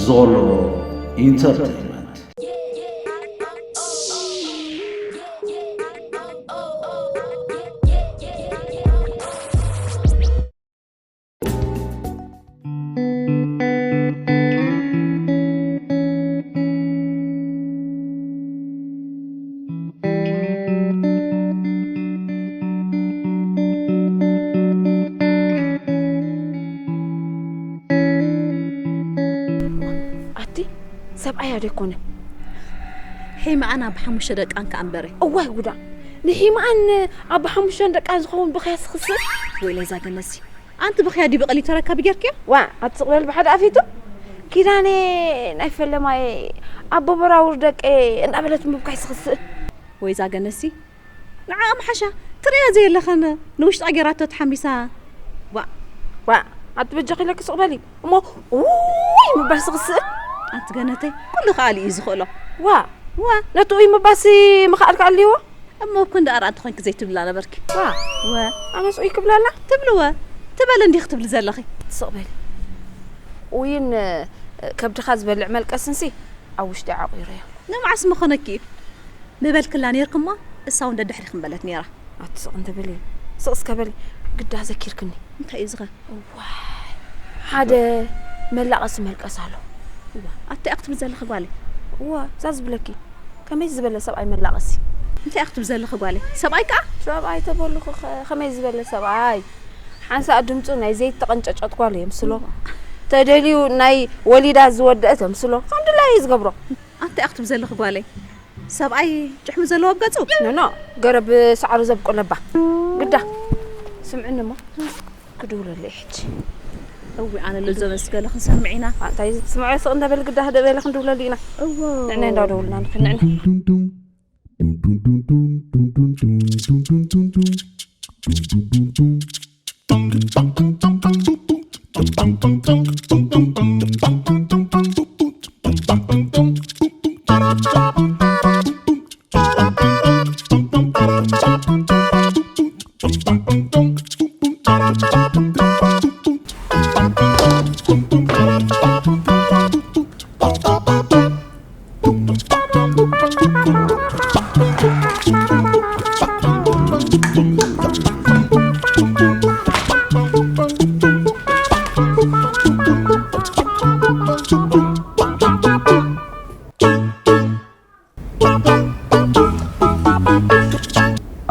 ዞሎ ኢንተርቴይንመንት። ኣቲ ሰብኣያ ዶ ኣይኮነ? ሒማኣን ኣብ ሓሙሽተ ደቃን ከኣ እምበረ። እዋይ ጉዳ! ንሒማኣን ኣብ ሓሙሽተን ደቃን ዝኸውን ብኽያስ ክስእ? ወይለይ ዛገነሲ። ኣንቲ ብኽያ ዲቢ ቀሊተረካቢ ጌርክዮ? ዋ ኣቲ ስቕ በል ብሓደ ኣፊቱ። ኪዳነ ናይ ፈለማየ ኣቦ በራውር ደቀ እንዳበለት ምብካይ ስኽስእ። ወይ ዛገነሲ ንዓኣ ምሓሻ ትርእያ ዘየለኸን ንውሽጣ ጌራቶ ተሓሚሳ። ዋ ዋ ኣቲ በጃኺ ኢለኪ ስቕ በሊ እሞ ውይ ምባል ስኽስእ። ኣቲ ገነተይ ኩሉ ከኣሊ እዩ ዝኽእሎ። ዋ ዋ ነቲ ውይ ምባሲ ምኽኣል ከኣልይዎ። እሞ እኮ እንዳ ኣርኣንቲ ኮይንኪ ዘይትብላ ነበርኪ። ዋ ወ ኣነስ ኡይ ክብላላ? ትብልወ ትበል እንዲኺ ትብሊ ዘለኺ። ስቕ በሊ። ኡይን ከብድኻ ዝበልዕ መልቀስንሲ ኣብ ውሽጢ ዓቑረዮ። ንመዓስ ምኾነኪ እዩ ምበልክላ ኔርክሞ እሳ እውን ደድሕሪኺ ምበለት ኔራ። ኣቲ ስቕ እንተ በሊ ስቕ እስከ በሊ ግዳ ዘኪርክኒ። እንታይ እዩ ዝኸ? እዋይ ሓደ መላቐሲ መልቀስ ኣሎ። እዋ ኣቲ ኣክትብል ዘለኺ ጓለይ። እዋ እዛ ዝብለኪ ከመይ ዝበለ ሰብኣይ መላቐሲ? እንታይ ኣክትብል ዘለኺ ጓለይ? ሰብኣይ ከኣ? ሰብኣይ ተበልኹ ከ ከመይ ዝበለ ሰብኣይ? ሓንሳእ ድምፁ ናይ ዘይተቐንጨጨት ጓል የምስሎ። ተደልዩ ናይ ወሊዳ ዝወደአት የምስሎ። ከም ድላዩ እዩ ዝገብሮ። ኣንታይ ኣክትብል ዘለኺ ጓለይ? ሰብኣይ ጭሕሚ ዘለዎ ኣብ ገፁ? ኖኖ ገረብ ሳዕሪ ዘብቆለባ ግዳ። ስምዕኒ እሞ ክድውለሉ እየ ሕጂ። እዊ ኣነ ለዞ መስገለ ክንሰምዕ ኢና። እንታይ ስምዖ ስቕ እንዳበል ግዳ ህደ በለ ክንድውለሉ ኢና። እዎ ንዕና እንዳደውልና ንኽንዕና።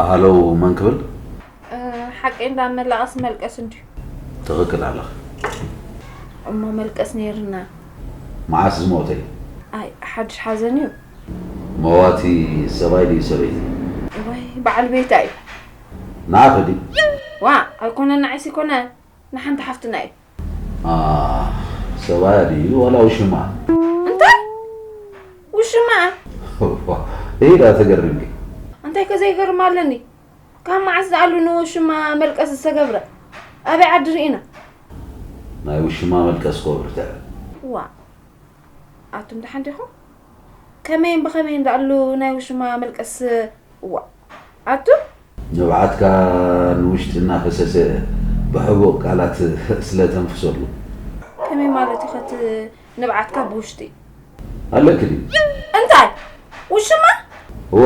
ሃሎ መን ክብል? ሓቀይ እንዳ መላቐስ መልቀስ እንድዩ። ትኽክል ኣለኽ። እሞ መልቀስ ነይርና። መዓስ ዝሞተ እዩ? ኣይ ሓድሽ ሓዘን እዩ። መዋቲ ሰብኣይ ድዩ ሰበይቲ? ወይ በዓል ቤታ እዩ። ንዓኺ ድዩ? ዋ ኣይኮነ ንዓይሲ ኮነ ንሓንቲ ሓፍትና እዩ። አ፣ ሰብኣያ ድዩ ዋላ ውሽማ? እንታይ ውሽማ? ኢዳ ተገርምኪ። እንታይ ከዘይገርም ኣለኒ? ካብ መዓስ ዝኣሉ ንውሽማ መልቀስ ዝተገብረ ኣበይ ዓዲ ርኢና? ናይ ውሽማ መልቀስ ኮ ብርትዕ። ዋ ኣቱም ደሓን ዲኹም? ከመይን ብኸመይን ዝኣሉ ናይ ውሽማ መልቀስ? ዋ ኣቱም ንብዓትካ ንውሽጢ እናፈሰሰ ብሕቡእ ቃላት ስለ ተንፍሰሉ። ከመይ ማለት እዩ ኸቲ ንብዓትካ ብውሽጢ? ኣለኪ ድዩ? እንታይ ውሽማ? እወ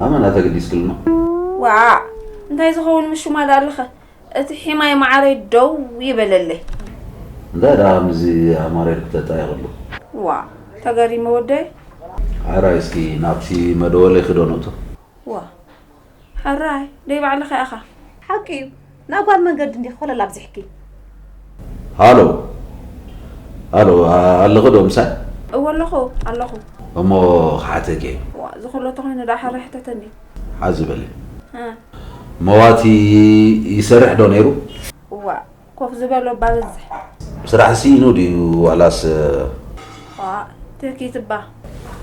ኣመና ተገዲስክልና። ዋ እንታይ ዝኸውን ምሽማ ዳ ኣለኸ? እቲ ሒማይ መዓረይ ደው ይበለለይ። እንታይ ደኣ ከምዚ ኣማሪርኪ ተጣይቕሉ? ዋ ተገሪመ ወደይ። ሕራይ እስኪ ናብቲ መደወሊ ክዶ ንእቶ። ዋ ሕራይ ደይ ባዕልኻ ኢኻ። ሓቂ እዩ ናብ ጓል መንገዲ እንዲኺ ኮለል ኣብዚሕኪ። ሃሎ ሃሎ ኣለኺ ዶ ምሳይ? እወ ኣለኹ ኣለኹ። እሞ ክሓተኪ እየ። ዋ ዝኹሎ ተኾይኑ ደኣ ሕራይ ሕተተኒ። ሓዚ በሊ። እ መዋቲ ይሰርሕ ዶ ነይሩ? እዋ ኮፍ ዝበሎ ባበዝሕ። ስራሕ ስኢኑ ድዩ ዋላስ? ዋ ትህኪት እባ።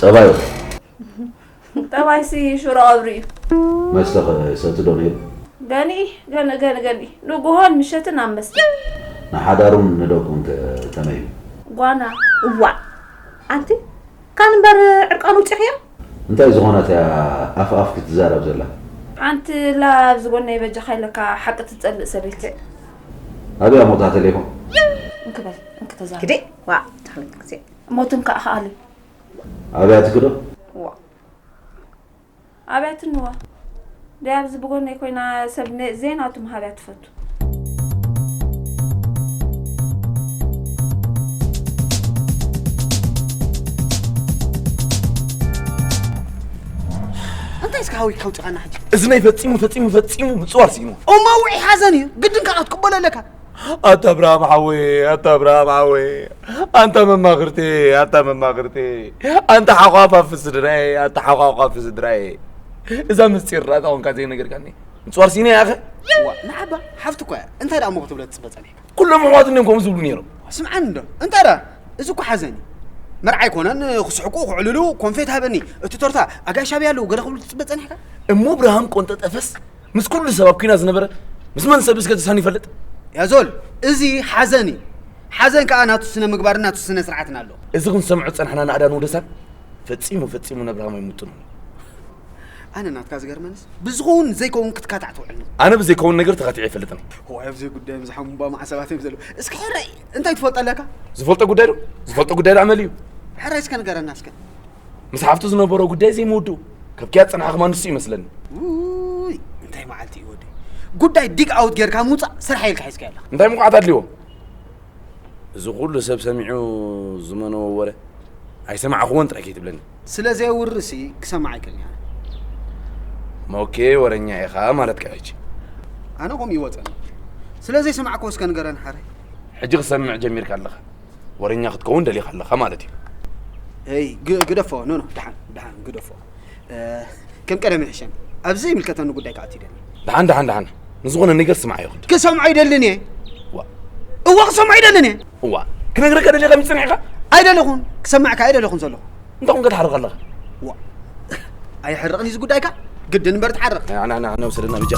ጠባዩ? ጠባይሲ ሽሮ ቀብሪ እዩ። መስተ ኸ ይሰቲ ዶ ነይሩ? ገኒ ገኒ ገኒ ገኒ ንጉሆን ምሸትን ኣብ መስተ። ንሓዳሩን ንደቁን ከ ከመይ እዩ? ጓና። እዋ ኣንቲ ካን እምበር ዕርቃኑ ውፂኽዮ። እንታይ ዝኾነት እያ ኣፍ ኣፍ ክትዛረብ ዘላ? ሓንቲ ላብ ዝጎነይ በጃኻ ኢለካ ሓቂ ትጸልእ ሰበይቲ። ኣብያ ሞታ ተሌፎን? እንክበል እንክተዛረብ ግዴ ዋ ታሪክ ግዜ ሞትን ከዓ ከኣሉ ኣብያትኪ ዶ? ዋ ኣብያትንዋ ደይ ኣብዚ ብጎነይ ኮይና ሰብ ነ- ዘይናቱ ምሃብያ ትፈቱ። እንታይ እስከ ሃዊካ ውፅኻና ሕጂ? እዚ ናይ ፈጺሙ ፈጺሙ ፈጺሙ ምጽዋር ስኢኑ። እሞ ውዒ ሓዘን እዩ ግድን ከዓ ክትቅበሎ ኣለካ። ኣታ ኣብርሃም ሓወይ ኣታ ኣብርሃም ሓወይ ኣንታ መማኽርቲ ኣታ መማኽርቲ ኣንታ ሓቋፋፊ ስድራይ ኣታ ሓቋቋፊ ስድራይ እዛ ምስጢር ራእታ ኮንካ ዘይነገርካኒ ምጽዋር ስኢነ ያኸ ዋ ንዓባ ሓፍቲ እኮ እያ እንታይ ደኣ እሞ ክትብለ ትፅበ ፀኒሕካ። ኩሎም ኣሕዋት እንዲዮም ከምኡ ዝብሉ ነይሮም። ስምዓኒ እንዶ እንታይ ደኣ እዚ እኮ ሓዘን እዩ። መርዓ ኣይኮነን ክስሕቁ ክዕልሉ ኮንፌት ሃበኒ እቲ ቶርታ ኣጋይሽ ኣበይ ኣለዉ ገለ ክብሉ ትፅበ ፀኒሕካ። እሞ ኣብርሃም ቆንጠጠፈስ ምስ ኩሉ ሰብ ኣብ ኲናት ዝነበረ ምስ መን ሰብ እስከ ተሳኒ ይፈልጥ? ያዞል እዚ ሓዘን እዩ። ሓዘን ከኣ ናቱ ስነ ምግባርን ናቱ ስነ ስርዓትን ኣለዎ። እዚ ክንሰምዖ ዝጸናሕና ንኣዳን ወደሳን ፈጺሙ ፈጺሙ ነብርሃም ኣይምጥኑን እዩ። ኣነ ናትካ ዝገርመንስ ብዝኸውን ዘይከውን ክትካታዕ ትውዕል ነው። ኣነ ብዘይከውን ነገር ተኻቲዐ ኣይፈልጥን እየ። ዋይ ኣብዚ ጉዳይ ምዝሓሙ እባ መዓሰባት እዮም ዘለዉ። እስኪ ሕራይ እንታይ ትፈልጦ ኣለካ? ዝፈልጦ ጉዳይ ዶ? ዝፈልጦ ጉዳይ ዳዕመል እዩ። ሕራይ እስከ ንገረና እስከ። ምስ ሓፍቱ ዝነበሮ ጉዳይ ዘይምውድኡ ካብ ኪያድ ጸንሓ ከማን ንሱ ይመስለኒ። ውይ እንታይ መዓልቲ እዩ ወደይ። ጉዳይ ዲግ ኣውት ጌርካ ምውጻእ ስራሕ ኢልካ ሒዝካ ኣለኻ። እንታይ ምኹዓት ኣድልዎ? እዚ ኩሉ ሰብ ሰሚዑ ዝመነዎ ወረ ኣይሰማዕኽዎን ጥራይ ከይትብለኒ። ስለ ዘየውርሲ ክሰምዕ ኣይክእልን እየ። ሞኬ ወረኛ ኢኻ ማለትካ ሕጂ። ኣነ ከምኡ ይወጸኒ። ስለ ዘይሰማዕክዎ እስከ ንገረኒ ሓራይ። ሕጂ ክሰምዕ ጀሚርካ ኣለኻ። ወረኛ ክትከውን ደሊኻ ኣለኻ ማለት እዩ። ሄይ ግ- ግደፎ ኖ ኖ ደሓን ደሓን ግደፎ። እ፣ ከም ቀደም ይሕሸኒ። ኣብዚ ዘይምልከተኒ ጉዳይ ክኣቱ ይደሊ። ደሓን ደሓን ደሓን ንዝኾነ ነገር ስማዕ ይኹን። ክሰምዖ ኣይደልን እየ። ዋ። እዋ ክሰምዖ ኣይደልን እየ። እዋ ክነግረካ ደሊኻ ምጽኒዕካ? ኣይደለኹን ክሰምዕካ ኣይደለኹን ዘለኹ። እንታይ ኮንካ ትሓርቕ ኣለኻ? ዋ ኣይሕርቕን እዩ እዚ ጉዳይካ ግድን እምበር ትሓርቕ። ና ና ና ውሰደና ብጃ።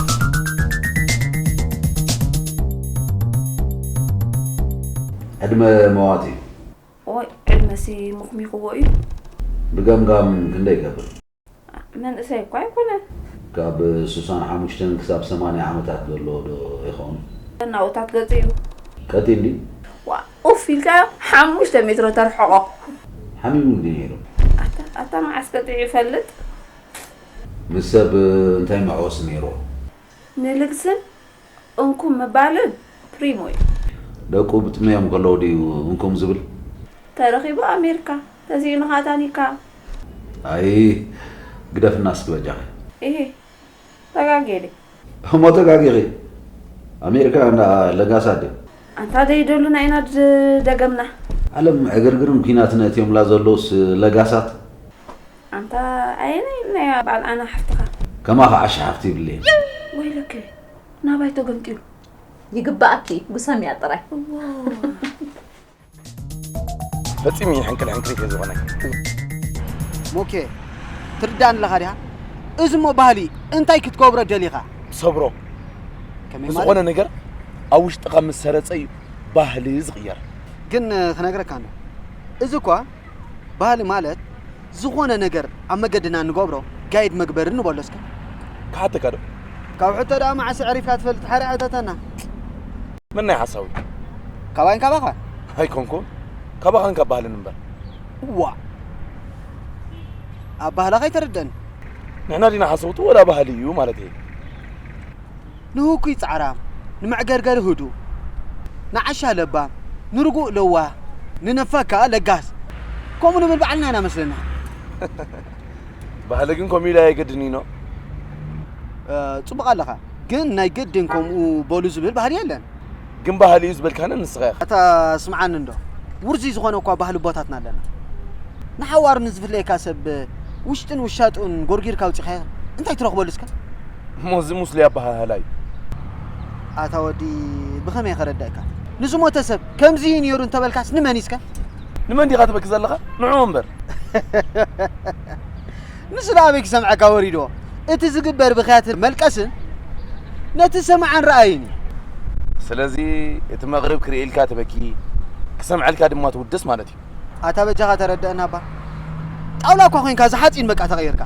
ዕድመ መዋቲ ኦይ ዕድመሲ ሙኽሚኽዎ እዩ። ብገምጋም ክንደይ ይገብር? መንእሰይ እኳ ኣይኮነን። ካብ ሱሳን ሓሙሽተን ክሳብ ሰማንያ ዓመታት ዘሎ ዶ ይኸውን? ናውታት ገጹ እዩ። ቀጢን ድዩ? ዋ ኡፍ ኢልካዮ ሓሙሽተ ሜትሮ ተርሕቖ። ሓሚሙ ድዩ ነይሩ? ኣታ ኣታ መዓስ ቀጢዑ ይፈልጥ? ምስ ሰብ እንታይ መዕወሲ ነይርዎ? ንልግስን እንኩም ምባልን ፕሪሞ እዩ። ደቁ ብጥምዮም ከለዉ ድዩ እንኩም ዝብል? ተረኺቡ ኣሜሪካ ተሲኡ ንኻ ታኒካ። ኣይ ግደፍና እስኪ በጃኺ። ኢሂ ተጋግየ ድየ? እሞ ተጋጊኺ። ኣሜሪካ እንዳ ለጋሳት ድዮም? ኣንታ ደይደሉና ኢና ዝደገምና። ዓለም ዕግርግርን ኲናትን ኣእትዮምላ ዘለዉስ ለጋሳት ኣንታ ኣየናይ ኢልና እያ በዓል ኣና ሓፍትኻ? ከማኺ ዓሻ ሓፍቲ ይብለየን። ወይለከ ናባይ ተገምጢሉ። ይግባኣኪ ጉሰምያ ጥራይ። እዋ ፈጺሙ ሕንቅል ሕንቅሊት እየ ዝኾነኪ። ሞኬ ትርዳእኒ ኣለኻ ዲኻ? እዚ እሞ ባህሊ እንታይ ክትገብሮ ደሊኻ? ሰብሮ ከመይ ማለት? ዝኾነ ነገር ኣብ ውሽጥኻ ምስ ሰረጸ እዩ ባህሊ ዝቕየር። ግን ክነግረካ እንዶ እዚ እኳ ባህሊ ማለት ዝኾነ ነገር ኣብ መገድና እንገብሮ ጋይድ መግበሪ ንበሎ እስከ። ክሓተካ ዶ? ካብ ሕቶ ደኣ መዓስ ኣዕሪፍካ ትፈልጥ ሓረ ሕተተና። መን ናይ ሓሳዊ? ካባይን ካባኻን? ኣይኮንኩን። ካባኻን ካብ ባህልን እምበር። ዋእ! ኣብ ባህልኻ ኣይተረድእን። ንሕና ዲና ሓሰውቲ ወላ ባህሊ እዩ ማለተይ? ንህኩይ ጻዕራም፣ ንመዕገርገሪ ህዱእ፣ ንዓሻ ለባም፣ ንርጉእ ለዋህ፣ ንነፋግ ከኣ ለጋስ። ከምኡ ንብል ባዕልና ኢና መስለና። ባህሊ ግን ከምኡ ኢሉ ኣየገድን እዩ ኖ። ጽቡቕ ኣለኻ፣ ግን ናይ ግድን ከምኡ በሉ ዝብል ባህሊ የለን። ግን ባህሊ እዩ ዝበልካኒ ንስኻ ኢኻ። ኣታ ስምዓኒ እንዶ፣ ውርዙይ ዝኾነ እኳ ባህሊ ኣቦታትና ኣለና። ንሓዋሩ ንዝፍለየካ ሰብ ውሽጥን ውሻጡን ጎርጊርካ ኣውጺኻዮ እንታይ ትረኽበሉ እስከ? እሞ እዚ ሙስሊ ኣበሃህላ እዩ። ኣታ ወዲ ብኸመይ ከረድኣካ? ንዝሞተ ሰብ ከምዚ እዩ ነይሩ እንተበልካስ ንመን እዩ እስከ? ንመን ዲኻ ትበኪ ዘለኻ? ንዕኡ እምበር። ንሱ ደኣ ኣበይ ክሰምዐካ ወሪድዎ? እቲ ዝግበር ብኽያትን መልቀስን ነቲ ሰማዕን ረኣይን እዩ። ስለዚ እቲ መቕርብ ክርእየልካ ትበኪ፣ ክሰምዐልካ ድማ ትውድስ ማለት እዩ። ኣታ በጃኻ ተረደአና እባ። ጣውላ እኳ ኮይንካ እዛ ሓፂን በቃ ተቐይርካ።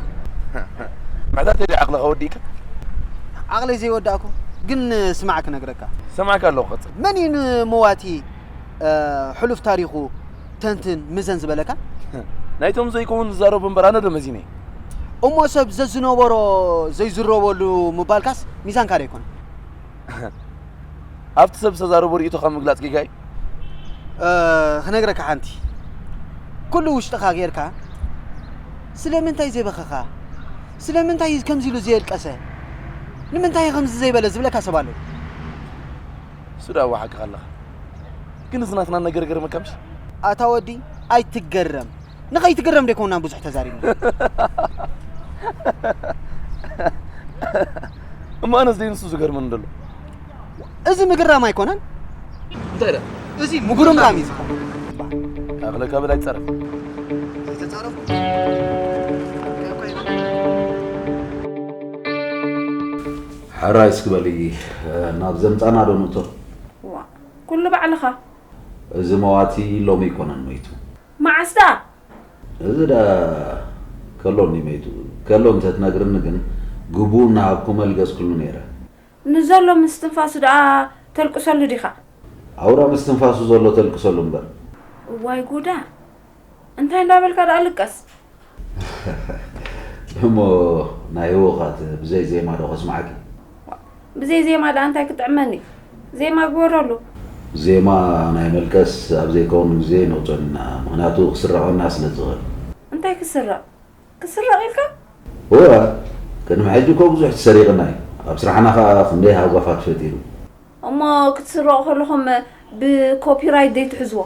መዕዳተይ ድዩ ዓቕልኻ ወዲእካ? ዓቕለይ ዘይወዳእኩ ግን ስማዕ ክነግረካ። ሰማዕካ ኣለኹ ቀፅል። መን እዩ ንመዋቲ እ፣ ሕሉፍ ታሪኹ ተንትን ምዘን ዝበለካ? ናይቶም ዘይከውን ዝዛረቡ እምበር ኣነ ዶ መዚነ? እሞ ሰብ ዘዝነበሮ ዘይዝረበሉ ምባልካስ ሚዛንካ ዶ ኣይኮነን? ኣብቲ ሰብ ዝተዛረቦ ርእይቶኻ ምግላጽ ጌጋ እዩ? እ፣ ክነግረካ ሓንቲ። ኩሉ ውሽጥኻ ጌርካ ስለምንታይ ዘይበኸኻ? ስለምንታይ ከምዚ ኢሉ ዘየልቀሰ? ንምንታይ ከምዚ ዘይበለ ዝብለካ ሰብ ኣሎ? እሱ ደኣ እወ ሓቅኻ ኣለኻ። ግን እዚ ናትና ነገር ገርመካ ምሽ? ኣታ ወዲ ኣይትገረም። ንኸይትግረም ደይኮንና ብዙሕ ተዛሪብና። እሞ ኣነስ ደይ ንሱ ዝገርመኒ ዘሎ። እዚ ምግርራም ኣይኮነን። እንታይ ደኣ? እዚ ምጉርምራም እዩ ዝኸውን። ካኽለካ በላይ ጸረፍ። ሕራይ እስኪ በሊ ናብ ዘምጻና ዶ ንእቶ? ዋ፣ ኩሉ ባዕልኻ። እዚ መዋቲ ሎሚ ኣይኮነን መይቱ። መዓስ ደኣ? እዚ ዳ ከሎኒ መይቱ። ከሎ እንተትነግርኒ ግን ግቡእ እናሃብኩ መልገስክሉ ነይረ። ንዘሎ ምስትንፋሱ ደኣ ተልቅሰሉ ዲኻ? ኣውራ ምስትንፋሱ ዘሎ ተልቅሰሉ እምበር። እዋይ ጉዳ! እንታይ እንዳበልካ ደኣ ልቀስ? እሞ ናይ ህወኻት ብዘይ ዜማ ዶ ከስምዓኪ? ብዘይ ዜማ ደኣ እንታይ ክጥዕመኒ? ዜማ ግበረሉ። ዜማ ናይ መልቀስ ኣብ ዘይከውን ግዜ ነውፀን ኢና፣ ምኽንያቱ ክስረቐና ስለ ዝኽእል። እንታይ ክስረቕ? ክስረቕ ኢልካ? እወ፣ ቅድሚ ሕጂ እኮ ብዙሕ ተሰሪቕና እዩ። ኣብ ስራሕና ኸዓ ክንደይ ሃጓፋት ፈጢሩ። እሞ ክትስረቑ ከለኹም ብኮፒራይት ዘይትሕዝዎ?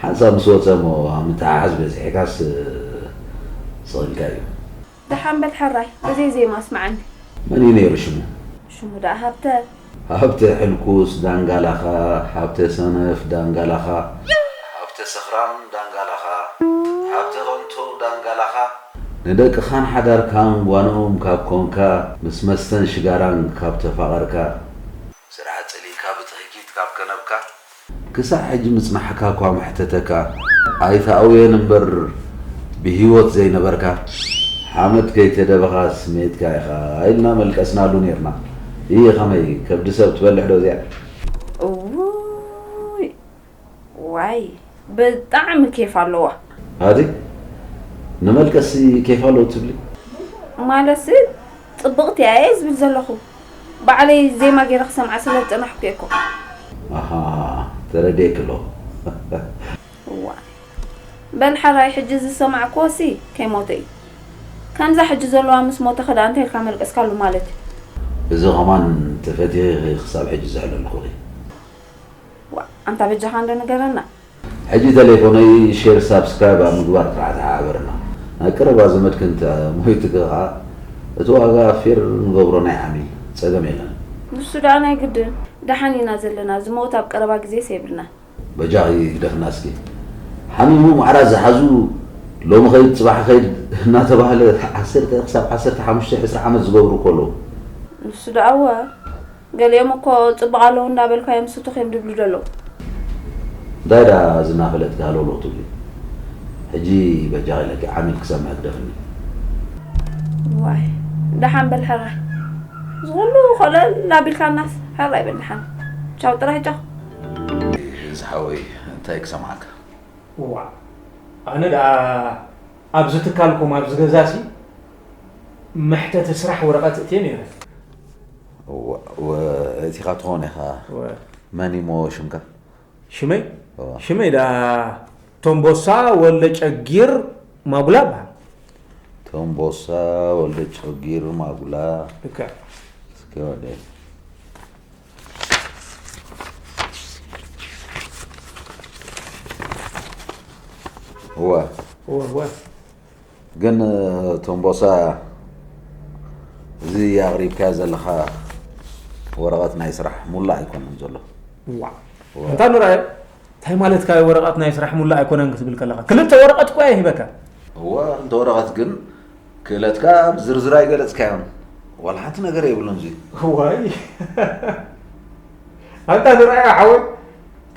ሓንሳብ ምስ ወፀ እሞ ኣብ ምትሓሓዝ በዚሕካስ ስቕ ኢልካ እዩ። ደሓን በል ሕራይ፣ ብዘይ ዜማ ኣስምዓኒ። መን እዩ ነይሩ ሽሙ? ሽሙ ደኣ ሃብተ። ሃብተ ሕልኩስ ዳንጋላኻ፣ ሃብተ ሰነፍ ዳንጋላኻ፣ ሃብተ ሰኽራም ዳንጋላኻ፣ ሃብተ ቐንቶ ዳንጋላኻ፣ ንደቅኻን ሓዳርካን ጓንኦም ካብ ኮንካ፣ ምስ መስተን ሽጋራን ካብ ተፋቐርካ፣ ስራሕ ጸሊእካ ብትህኪት ካብ ከነብካ፣ ክሳዕ ሕጂ ምጽናሕካ እኳ መሕተተካ፣ ኣይተኣውየን እምበር ብህይወት ዘይነበርካ፣ ሓመድ ከይተደበኻ ስሜትካ ኢኻ ኢልና መልቀስናሉ ኔርና። እየ ኸመይ ከብዲ ሰብ ትበልዕ ዶ እዚኣ? እውይ ዋይ ብጣዕሚ ኬፍ ኣለዋ። ሃዲ ንመልቀሲ ኬፍ ኣለዎ ትብሊ? ማለትሲ ጽብቕቲ እያ እየ ዝብል ዘለኹ። ባዕለይ ዜማ ገይረ ክሰምዓ ስለ ዝጸናሕኩ እየ እኮ። ኣሃ ተረዲኤኪ ኣለኹ። እዋ በል ሓራይ ሕጂ ዝሰማዕክዎሲ ከይሞተ እዩ። ከምዛ ሕጂ ዘለዋ ምስ ሞተ ከዳ እንታይ ኢልካ መልቀስካሉ ማለት እዩ? እዚ ኸማን ተፈቲኺ ክሳብ ሕጂ ዘዕለልኩኺ። ዋ ኣንታ በጃኻ እንዶ ንገረና። ሕጂ ተሌፎነይ ሼር ሳብስክራይብ ኣብ ምግባር ጥራሕ ተሓባበርና። ናይ ቀረባ ዘመድኪ እንተ ሞይትኪ ኸዓ እቲ ዋጋ ፌር ንገብሮ ናይ ዓሚል ጸገም የለን። ንሱ ደኣ ናይ ግድን ደሓን ኢና ዘለና ዝሞት ኣብ ቀረባ ግዜስ የብልናን። በጃኺ ግደፍና እስኪ። ሓሚሙ ማዕራ ዝሓዙ ሎሚ ኸይድ ጽባሕ ኸይድ እናተባህለ ዓሰርተ ክሳብ ዓሰርተ ሓሙሽተ ዕስራ ዓመት ዝገብሩ እኮ ኣለዉ። ንሱ ደኣ እወ ገሊኦም እኮ ጽቡቕ ኣለዉ እንዳበልካዮም ስቱኽ እዮም ድብሉ ደለዉ። እንታይ ደኣ ዝናፈለጥኪ ሃለውለው ትብሊ? ሕጂ በጃኺ ኢለኪ ዓሚል ክሰምዕ ግደፍኒ። ዋይ ደሓን በል ሕራይ ዝኹሉ ኮለል ኣቢልካናስ ሕራይ በል ደሓን ቻው ጥራይ ቻው። ዝሓወይ እንታይ ክሰምዓካ? እዋ ኣነ ደኣ ኣብዚ ትካልኩም ኣብዚ ገዛሲ መሕተቲ ስራሕ ወረቐት እትየ ነይረ። እቲኻ ትኾን ኢኻ። መን እሞ ሽምካ? ሽመይ ሽመይ ደኣ ቶምቦሳ ወልደ ጨጊር ማጉላ በሃል። ቶምቦሳ ወልደ ጨጊር ማጉላ። እካ እስኪ ወደ እወ እወ እወ ግን ቶምቦሳ እዚ ኣቕሪብካዮ ዘለኻ ወረቐት ናይ ስራሕ ሙላእ ኣይኮነን ዘሎ። ዋ እንታ ንርኣዮ እንታይ ማለትካ እዩ ወረቐት ናይ ስራሕ ሙላእ ኣይኮነን ክትብል ከለኻ ክልተ ወረቐት እኳ እየ ሂበካ። እወ ክልተ ወረቐት ግን ክእለትካ ብዝርዝር ኣይገለጽካዮን። ዋላ ሓንቲ ነገር የብሉን እዚ። ዋይ ኣንታ ንርኣዮ ሓወይ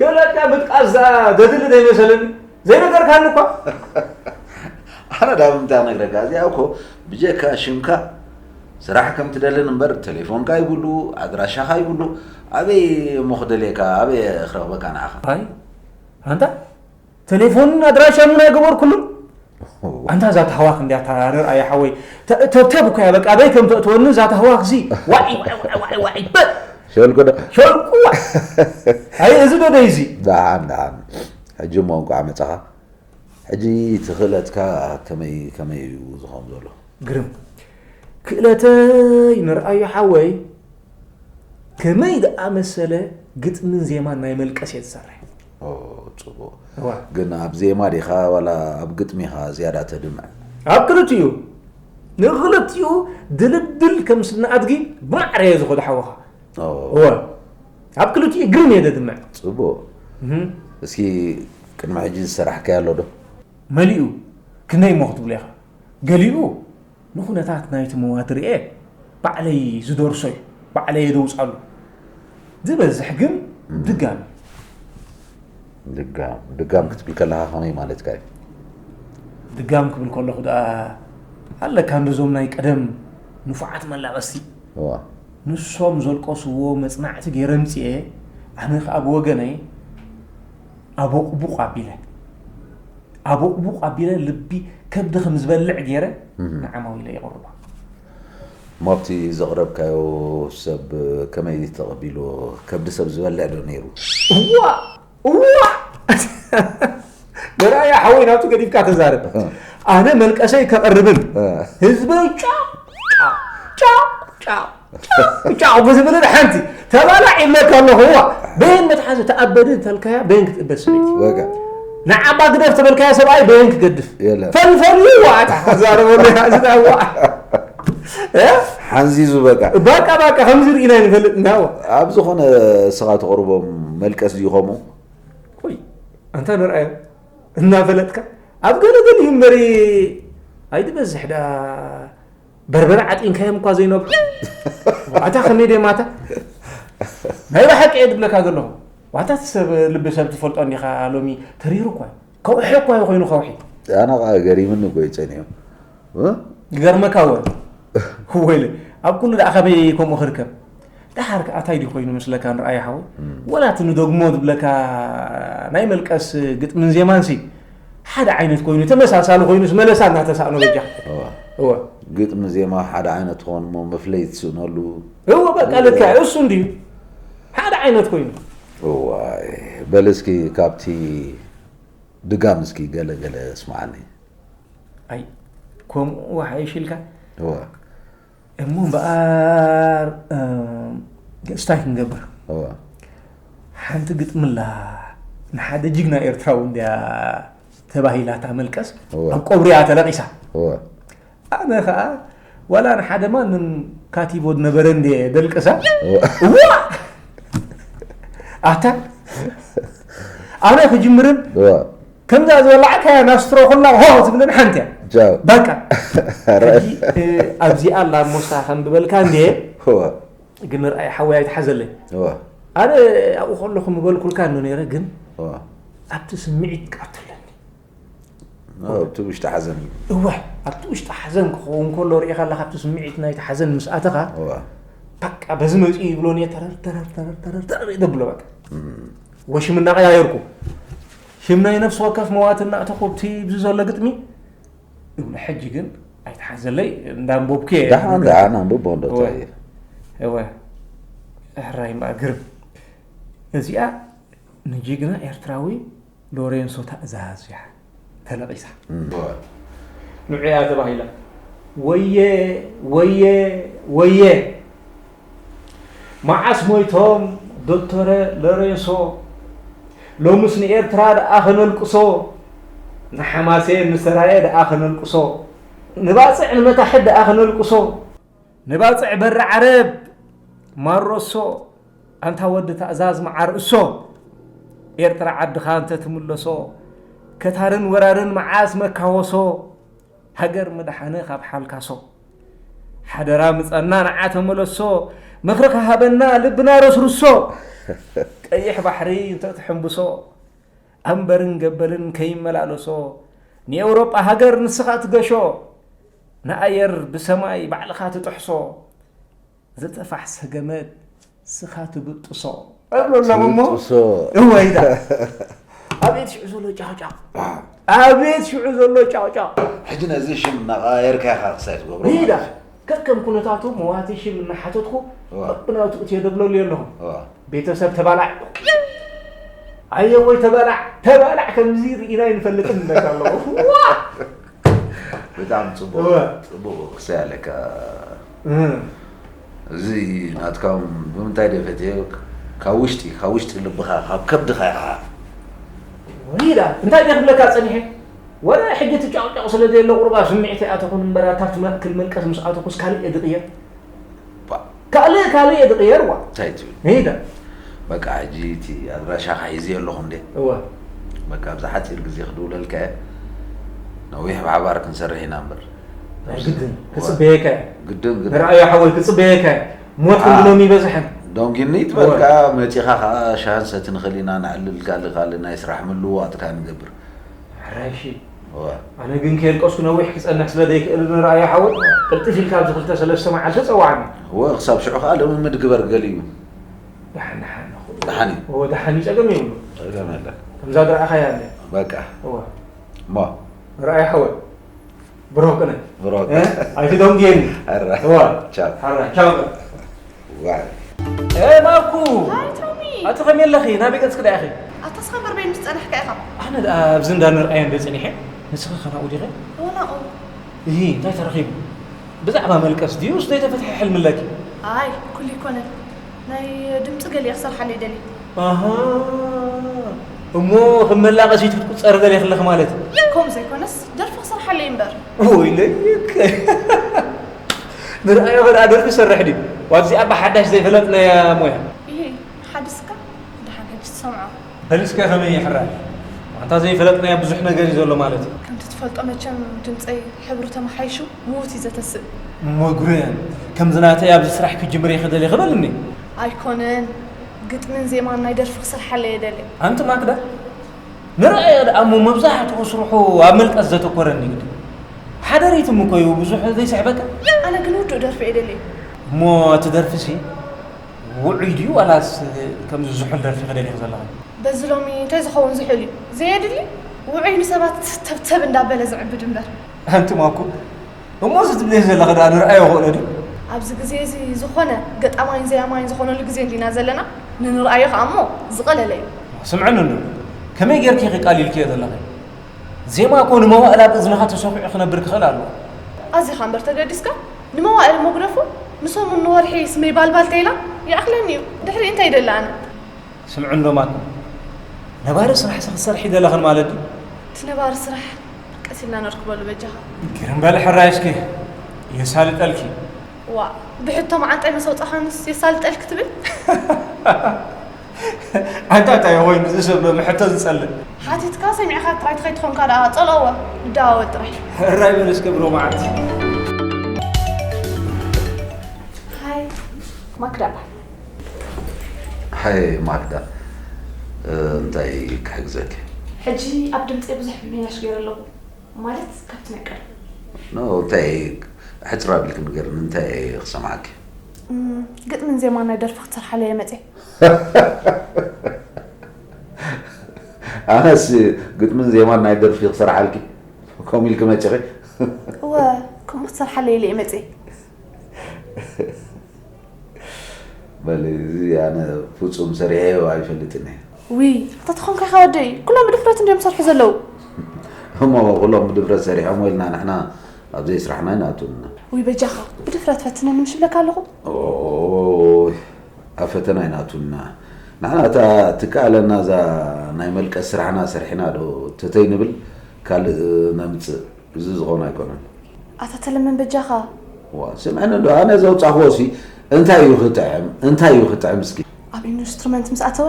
ክእለትካ ምጥቃስ ደኣ ዘድሊ ዘይመሰለኒ ዘይነገርካኒ እኳ። ኣነ ዳብ እንታይ ነግረካ እዚኣ እኮ ብጀካ ሽምካ ስራሕ ከም ትደልን እምበር ቴሌፎንካ ይብሉ ኣድራሻኻ ይብሉ ኣበይ እሞ ክደልየካ፣ ኣበይ ክረኽበካ ንዓኻ? ኣይ ኣንታ ቴሌፎንን ኣድራሻን እውን ኣይገበርኩሉን። ኣንታ እዛ ተህዋኽ እንዲያ እታ ንርኣያ ሓወይ፣ ተ- ተብተብ እኮ እያ በቃ፣ ኣበይ ከም ተእትወኒ እዛ ተህዋኽ እዚ። ዋዒ ዋዒ ዋዒ ዋዒ ዋዒ በል። ሸልኩ ዶ? ሸልኩ ዋዒ። ኣይ እዚ ዶ ደይ እዚ? ደሓን ደሓን። ሕጂ እሞ እንቋዕ መጻኻ። ሕጂ እቲ ክእለትካ ከመይ ከመይ እዩ ዝኸውን ዘሎ? ግርም ክእለተይ ንርኣዮ ሓወይ፣ ከመይ ደኣ መሰለ ግጥምን ዜማን ናይ መልቀስ እየ ዝሰርሕ። ኦ፣ ጽቡቕ። እዋ። ግን ኣብ ዜማ ዲኻ ዋላ ኣብ ግጥሚ ኢኻ ዝያዳ ተድምዕ? ኣብ ክልቲኡ። ንኽልቲኡ ድልድል ከም ስነ ኣድጊ ብማዕረ እየ ዝኸዶ ሓወኻ። ኦ። እዋ። ኣብ ክልቲኡ ግርም እየ ደድምዕ። ጽቡቕ። እህም። እስኪ ቅድሚ ሕጂ ዝሰራሕካዮ ኣሎ ዶ? መሊኡ። ክንደይ እሞ ክትብሎ ኢኻ? ገሊኡ ንኹነታት ናይቲ መዋቲ ርእየ ባዕለይ ዝደርሶ እዩ፣ ባዕለይ እየ ደውጻሉ። ዝበዝሕ ግን እም። ድጋም እዩ። ድጋም፣ ድጋም ክትብል ከለኻ ከመይ ማለትካ እዩ? ድጋም ክብል ከለኹ ደኣ ኣለካ እንደዞም ናይ ቀደም ንፉዓት መላቐስቲ። እዋ። ንሶም ዘልቀስዎ መጽናዕቲ ገይረ ኣምጺኤ፣ ኣነ ከኣ ብወገነይ ኣቦቕቡቕ ኣቢለ፣ ኣቦቕቡቕ ኣቢለ ልቢ ከብዲ ከም ዝበልዕ ገይረ እም። ንዓማዊለ የቕርቦ። እሞ ኣብቲ ዘቕረብካዮ ሰብ ከመይ ተቐቢልዎ? ከብዲ ሰብ ዝበልዕ ዶ ነይሩ? እዋ! እዋ! ንርኣያ ሓወይ ናብቲ ገዲፍካ ተዛረብ። ኣነ መልቀሰይ ከቕርብን እ። ህዝበይ ጫቕ ጫቕ ጫቕ ጫቕ ጫቕ ጫቕ ብዝብልን ሓንቲ ተባላዕ ይብለካ ኣለኹ። እዋ! በየን መትሓዚ ተኣበድ እንተልካያ በየን ክትእበድ ሰበይቲ። በቃ። ንዓባ ግደፍ ተበልካያ ሰብኣይ በየን ክገድፍ። የለን። ፈልፈል እዋ! ኣታ ክዛረበሉ እያ፣ እዚ ዳ እዋ! እ? ሓንዚዙ በቃ። በቃ፣ በቃ፣ ከምዚ ርኢና ንፈልጥ እና እዋ። ኣብ ዝኾነ እስኻ ተቕርቦም መልቀስ ድዩ ከምኡ? ቆይ፣ ኣንታ ንርኣዮ እናፈለጥካ ኣብ ገለ ገሊኡ እምበሪ ኣይትበዝሕ ደኣ በርበረ ዓጢንካዮም እኳ ዘይነብሑ። ኣታ ከመይ ደማታ ናይ ብሓቂ እየ ድብለካ ዘለኹ። ዋታ እቲ ሰብ ልቢ ሰብ ትፈልጦ እንዲኻ ሎሚ ተሪሩ እኳ እዩ። ከውሒ እኳ እዩ ኮይኑ ከውሒ። ኣነ ኸዓ ገሪምኒ እኮ እዩ ጸኒሑ። እ? ይገርመካ ወ ወይለ ኣብ ኩሉ ደኣ ከመይ ከምኡ ክርከብ? ደሓር ከኣ እንታይ ድዩ ኮይኑ ምስለካ ንርኣዮ ሓወይ? እም። ወላ እቲ ንደግሞ ዝብለካ ናይ መልቀስ ግጥምን ዜማንሲ ሓደ ዓይነት ኮይኑ ተመሳሳሊ ኮይኑስ መለሳ እናተሳእኖ በጃ። እዋ። እወ። ግጥሚ ዜማ ሓደ ዓይነት ክኾን እሞ መፍለይ ትስእነሉ። እወ በቃ ልክዕ እሱ እንድዩ ሓደ ዓይነት ኮይኑ። እዋይ በል እስኪ ካብቲ ድጋም እስኪ ገለ ገለ እስምዓኒ። ኣይ ከምኡ ሓይሽ ኢልካ እዋ። እሞ እምበኣር እም፣ ገጽታይ ክንገብር እዋ። ሓንቲ ግጥምላ ንሓደ ጅግና ኤርትራዊ እንድያ ተባሂላ እታ መልቀስ እዋ። ኣብ ቀብሩ እያ ተለቒሳ። እዋ። ኣነ ኸኣ ዋላ ንሓደ ማንም ካቲቦ ዝነበረ እንድየ ደልቅሳ እዋ። እዋ ኣታ ኣነ ክጅምርን እዋ። ከምዛ ዝበላዕካያ ናስትሮ ኩላ ሆ ትብልን ሓንቲ እያ ጃው። በቃ ረ- ሕጂ እ፣ ኣብዚኣ ኣላ ሞሳ ከም ብበልካ እንድየ እዋ። ግን ርኣይ ሓወይ ኣይትሓዘለይ እዋ። ኣነ ኣብኡ ከለኹ ምበልኩልካ እንዶ ነይረ ግን እዋ። ኣብቲ ስምዒት ቃትለኒ ኣብቲ ውሽጢ ሓዘን እዩ። እወ ኣብቲ ውሽጢ ሓዘን ክኸውን ከሎ ርኢኻ ኣለካ ኣብቲ ስምዒት ናይቲ ሓዘን ምስ ኣተኻ እዋ። በቃ በዚ መፂኡ ይብሎን እየ ተረር ተረር ተረር ተረር ተረር እየ ደብሎ በቃ እም። ወሽም እናቀያየርኩ ሽም ናይ ነፍሲ ወከፍ መዋቲ እናእተኹ ኣብቲ ብዚ ዘሎ ግጥሚ እብሎ ሕጂ ግን ኣይትሓዘለይ እንዳንበብኩ እየ ደሓን ደሓን ኣንብቦ እንዶ እወ። እንታይ እየ እወ ሕራይ እምበኣር ግርም እዚኣ ንጅግና ኤርትራዊ ሎሬንሶ ታእዛዝ እያ ተለቒሳ። ንዑ እያ ተባሂላ። ወየ ወየ ወየ መዓስ ሞይቶም ዶክተረ ሎሬንሶ? ሎምስ ንኤርትራ ደኣ ከነልቅሶ፣ ንሓማሴን ንሰራየ ደኣ ከነልቅሶ፣ ንባጽዕ ንመታሕት ደኣ ከነልቅሶ። ንባጽዕ በሪ ዓረብ ማሮሶ ኣንታ ወዲ ታእዛዝ መዓር እሶ ኤርትራ ዓድኻ እንተ ትምለሶ ከታርን ወራርን መዓስ መካወሶ ሃገር ምድሓነ ካብ ሓልካሶ ሓደራ ምጸና ንዓ ተመለሶ ምኽርኻ ሃበና ልብና ረስርሶ ቀይሕ ባሕሪ እንተ ትሕምብሶ ኣምበርን ገበልን ከይመላለሶ ንኤውሮጳ ሃገር ንስኻ ትገሾ ንኣየር ብሰማይ ባዕልኻ ትጥሕሶ ዝተፋሕሰ ገመድ ስኻ ትብጥሶ እብሎ ኣለኹ እሞ። ትብጥሶ። እወ፣ ኢዳ። ኣቤት ሽዑ ዘሎ ጫቕጫቕ። ኣቤት ሽዑ ዘሎ ጫቕጫቕ። ሕጂ ነዚ ሽም እናቐያየርካ ኢኻ ክሳይ ትገብሮ ኢዳ። ማለት እዩ። ከከም ኩነታቱ መዋቲ ሽም እናሓተትኩ እዋ። ብናቱ እትዮ ደብለሉ ኣለኹ። እዋ። ቤተሰብ ተባላዕ። ኣየ ወይ ተባላዕ፣ ተባላዕ ከምዚ ርኢና ኣይንፈልጥን እብለካ ኣለኹ። ዋ! ብጣዕሚ ጽቡቕ፣ እወ። ጽቡቕ ክሳይ ኣለካ። እህ። እዚ ናትካ ብምንታይ ድየ ፈትየ? ካብ ውሽጢ፣ ካብ ውሽጢ ልብኻ፣ ካብ ከብድኻ ኢኻ። ወሊዳ፣ እንታይ ድየ ክብለካ ጸኒሐ? ወረ ሕጂ ትጫቕጫቕ ስለ ዘየለ ቁርባ ስምዒት ኣይኣተኹን እምበር፣ ኣብታ ትመእክል መልቀስ ምስ ኣተኩስ ካልእ እየ ድቕየር። ባ- ካልእ፣ ካልእ እየ ድቕየር፣ ዋ። እንታይ ትብል? ሄዳ። በቃ፣ ሕጂ እቲ ኣድራሻኻ ሒዘዮ ኣለኹ እንዴ? እወ። በቃ፣ ኣብዚ ሓጺር ግዜ ክድውለልካ እየ። ነዊሕ ብሓባር ክንሰርሕ ኢና እምበር። ናይ ግድን፣ ክጽበየካ እየ። ግድን፣ ግድን። ንርኣዮ ሓወይ፣ ክጽበየካ እየ። ሞት አ፣ ክንድሎም ይበዝሐን። ዶንጊኒት፣ እወ። በቃ፣ መጺኻ ኸኣ ሻሂ ንሰቲ ንኽእል ኢና፣ ነዕልል፣ ካልእ፣ ካልእ ናይ ስራሕ ምልውዋጥ ከኣ ንገብር። ሕራይ እሺ። እወ። ኣነ ግን ከየልቀስኩ ነዊሕ ክጸንሕ ስለ ዘይክእል ንርኣዮ ሓወይ፣ ቅልጥፍ ኢልካ ኣብዚ ክልተ ሰለስተ መዓልቲ ጸውዓኒ። እወ፣ ክሳብ ሽዑ ከኣ ልምምድ ግበር ገሊኡ። ደሓን፣ ደሓን፣ ደሓን እዩ። እወ፣ ደሓን እዩ፣ ጸገም የብሉ። ጸገም የለን። ከምዛ ዝረኣኻያ እንድያ። በቃ። እወ። እሞ። ንርኣዮ ሓወይ። ብሩኽ ቅነ። ብሩኽ። እ? ኣይትደንጉየኒ። ሕራይ። እወ። ቻው። ሕራይ። ቻው። ዋይ። እ፣ ማኩ! ሃይ፣ ቶሚ! ኣቲ ከመይ ኣለኺ? ናበይ ገጽኪ ደኣ ኢኺ? ኣታ እስኻ እምበር በይኑ ዝጸናሕካ ኢኻ። ኣነ ደኣ ኣብዚ እንዳ ንርኣዮ እንደ ጸኒሐ፣ ንስኺ ከ ናብኡ ዲኺ? እወ፣ ናብኡ። እሂ፣ እንታይ ተረኺቡ? ብዛዕባ መልቀስ ድዩስ ዘይተፈትሐ ሕልሚ ኣለኪ? ኣይ፣ ኩሉ ኣይኮነን። ናይ ድምጺ ገለ እየ ክሰርሓሉ ይደሊ። ኣሃ፣ እሞ ከም መላቐሲት ክትቁጸሪ ደሊኺ ኣለኺ ማለት እዩ? ከምኡ ዘይኮነስ፣ ደርፊ ክሰርሓሉ እየ እምበር። ወይለይ። ንርኣዮ ከኣ ደርፊ ይሰርሕ ድዩ? ዋብዚኣ ብሓዳሽ ዘይፈለጥናያ ሞያ። ኢሂ፣ ሓዲስካ? ደሓን ሕጂ ትሰምዖ። በል እስከ ከመይ ይሕራይ? ኣንታ ዘይፈለጥናዮ ብዙሕ ነገር እዩ ዘሎ ማለት እዩ። ከምቲ ትፈልጦ መቸም ድምፀይ ሕብሩ ተመሓይሹ ምዉት እዩ ዘተስእ። መጉርያን፣ ከምዚ ናተይ ኣብዚ ስራሕ ክጅምር እየ ክደሊ ክበልኒ። ኣይኮነን፣ ግጥምን ዜማን ናይ ደርፊ ክሰርሓለይ እየ ደልየ። ኣንቲ ማክዳ፣ ንርኣዮ ደኣ እሞ መብዛሕትኡ ስርሑ ኣብ መልቀስ ዘተኮረ እንዲ ግዲ። ሓደ ሪትም እኮ እዩ ብዙሕ ዘይስሕበካ። ኣነ ግን ውዱእ ደርፊ እየ ደልየ። እሞ እቲ ደርፊሲ ውዑይ ድዩ ዋላስ ከምዚ ዝሑል ደርፊ ክደሊኺ ዘለኺ? በዚ ሎሚ እንታይ ዝኸውን ዝሑል እዩ? ዘየድሊ ውዑይ ንሰባት ተብተብ እንዳበለ ዝዕብድ እምበር። ኣንቲ ማኩ፣ እሞ እዚ ትብልዮ ዘለኺ ደኣ ንርኣዮ ክእሎ ድዩ? ኣብዚ ግዜ እዚ ዝኾነ ገጣማይን ዘያማይን ዝኾነሉ ግዜ እንዲና ዘለና፣ ንንርኣዮ ከኣ እሞ ዝቐለለ እዩ። ስምዕኒ እንዶ፣ ከመይ ጌርኪ ኢኺ ቃሊልክዮ ዘለኺ? ዜማ እኮ ንመዋእል ኣብ እዝንኻ ተሰኺዑ ክነብር ክኽእል ኣለዎ። ኣዚኻ እምበር ተገዲስካ፣ ንመዋእል መጉደፉ፣ ንሰሙን ንወርሒ ስመይ ባልባል ተይላ ይኣኽለኒ እዩ። ድሕሪ እንታይ ይደሊ ኣነ? ስምዒ እንዶ ማኩ፣ ነባሪ ስራሕሲ ክትሰርሒ ደለኽን ማለት ድዩ? እቲ ነባሪ ስራሕ ቀስ ኢልና ነርክበሉ በጃኻ። ግርም በሊ ሕራይ እስኪ፣ የሳልጠልኪ። ዋእ፣ ብሕቶ መዓንጣይ ምስ ኣውጻኻንስ የሳልጠልኪ ትብል? ኣንታ እንታይ ኮይኑ እዚ ሰብ ሎሚ ሕቶ ዝጸልእ? ሓቲትካ ሰሚዕካ ጥራይ ተኸይትኾንካ ደኣ ጸልኦወ፣ ንደዋወል ጥራይ። ሕራይ በሊ እስከ ብሎ መዓልቲ። ሃይ፣ ማክዳ እባ። ሃይ ማክዳ፣ እ፣ እንታይ ክሕግዘኪ? ሕጂ ኣብ ድምጸይ ብዙሕ ምምሕያሽ ገይረ ኣለኹ። ማለት ካብቲ ናይ ቀደም። ኖ፣ እንታይ፣ ሕጽር ኣቢልኪ ንገርኒ፣ እንታይ ክሰምዓኪ? እም፣ ግጥምን ዜማን ናይ ደርፊ ክትሰርሓለይ እየ መጽየ። ኣነስ ግጥምን ዜማን ናይ ደርፊ ክሰርሓልኪ ከምኡ ኢልኪ መጺኺ? እወ፣ ከምኡ ክትሰርሓለይ ኢለ እየ መጽየ። በል፣ እዚ ኣነ ፍጹም ሰሪሐዮ ኣይፈልጥን እየ። ውይ፣ ኣታ ተኾንካ ኢኻ ወደይ፣ ኩሎም ብድፍረት እንድዮም ዝሰርሑ ዘለዉ። እሞ ኩሎም ብድፍረት ሰሪሖም ኢልና ንሕና ኣብ ዘይስራሕና ኣይንኣቱን ኢና። ውይ በጃኻ፣ ብድፍረት ፈትነኒ ምሽ እብለካ ኣለኹ። ኦይ፣ ኣብ ፈተና ኣይንኣቱን ኢና። ንሕና እታ ትከኣለና እዛ ናይ መልቀስ ስራሕና ሰሪሕና ዶ ተተይንብል ካልእ ነምጽእ። እዚ ዝኾነ ኣይኮነን። ኣታ ተለመን በጃኻ። ዋ፣ ስምዕኒ እንዶ፣ ኣነ ዘውጻኽዎሲ እንታይ እዩ ክጥዕም? እንታይ እዩ ክጥዕም እስኪ? ኣብ ኢንስትሩመንት ምስ ኣተወ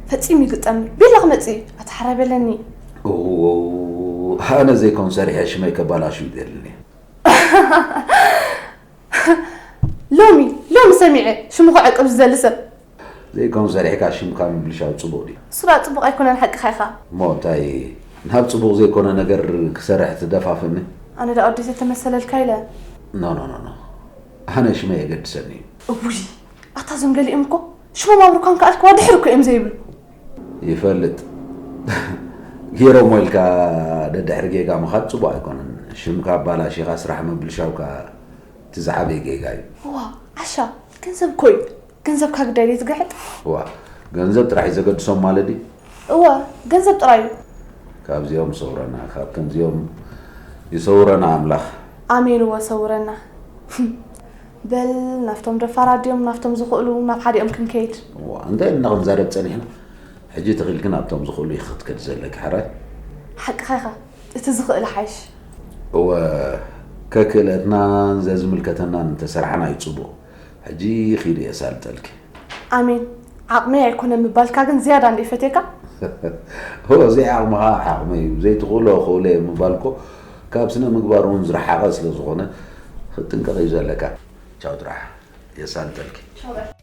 ፈጺሙ ይግጠም። ቢላ ክመጽእ እዩ። ኣታ ሕራይ በለኒ። ኦ፣ ኣነ ዘይኮን ሰሪሐ ሽመይ ከባላሹ ይደልን እየ። ሎሚ፣ ሎሚ ሰሚዐ ሽሙ ክዕቅብ ዝደሊ ሰብ። ዘይኮን ሰሪሕካ ሽምካ ምብልሻው ጽቡቕ ድዩ? እሱ ደኣ ጽቡቕ ኣይኮነን፣ ሓቅኻ ኢኻ። እሞ እንታይ ናብ ጽቡቕ ዘይኮነ ነገር ክሰርሕ ትደፋፍኒ? ኣነ ደኣ ወዲ ዘይተመሰለልካ ኢለ። ኖ፣ ኖ፣ ኖ፣ ኖ። ኣነ ሽመይ የገድሰኒ እዩ። እውይ፣ ኣታ እዞም ገሊኦም እኮ ሽሞም ኣብርኳን ከኣልክዋ ድሕር እኮ እዮም ዘይብሉ። ይፈልጥ። ገይሮሞ ኢልካ ደድሕሪ ጌጋ ምኻድ ፅቡቅ ኣይኮነን። ሽምካ ኣባላሺኻ ስራሕ ምብልሻውካ እቲ ዝዓበየ ጌጋ እዩ። እዋ ዓሻ፣ ገንዘብ እኮ እዩ። ገንዘብካ ግዳይ ድዩ ትግሕጥ? እዋ፣ ገንዘብ ጥራሕ እዩ ዘገድሶም ማለት ድዩ? እወ፣ ገንዘብ ጥራይ እዩ። ካብዚኦም ሰውረና፣ ካብ ከምዚኦም ይሰውረና ኣምላኽ። ኣሜን። እወ ሰውረና። በል ናፍቶም ደፋራት ድዮም ናፍቶም ዝኽእሉ ናብ ሓዲኦም ክንከይድ። እዋ፣ እንታይ ኢልና ክንዛረብ ጸኒሕና? ሕጂ ተኺልኪ ናብቶም ዝኽእሉ ኢኺ ክትከዲ ዘለኪ፣ ሕራይ? ሓቅኻ ኢኻ። እቲ ዝኽእል ሓይሽ። እወ፣ ከክእለትናን ዘዝምልከተናን እንተሰራሕና እዩ ጽቡቕ። ሕጂ ኺዲ የሳልጠልኪ። ኣሜን። ዓቕመይ ኣይኮነን ምባልካ ግን ዝያዳ እንደ ፈትየካ። እወ፣ ዘይዓቕምኻ ዓቕመይ እዩ፣ ዘይትኽእሎ ክእሎ እየ ምባል እኮ ካብ ስነ ምግባር እውን ዝረሓቐ ስለ ዝኾነ ክትጥንቀቕ እዩ ዘለካ። ቻው ጥራሕ፣ የሳልጠልኪ።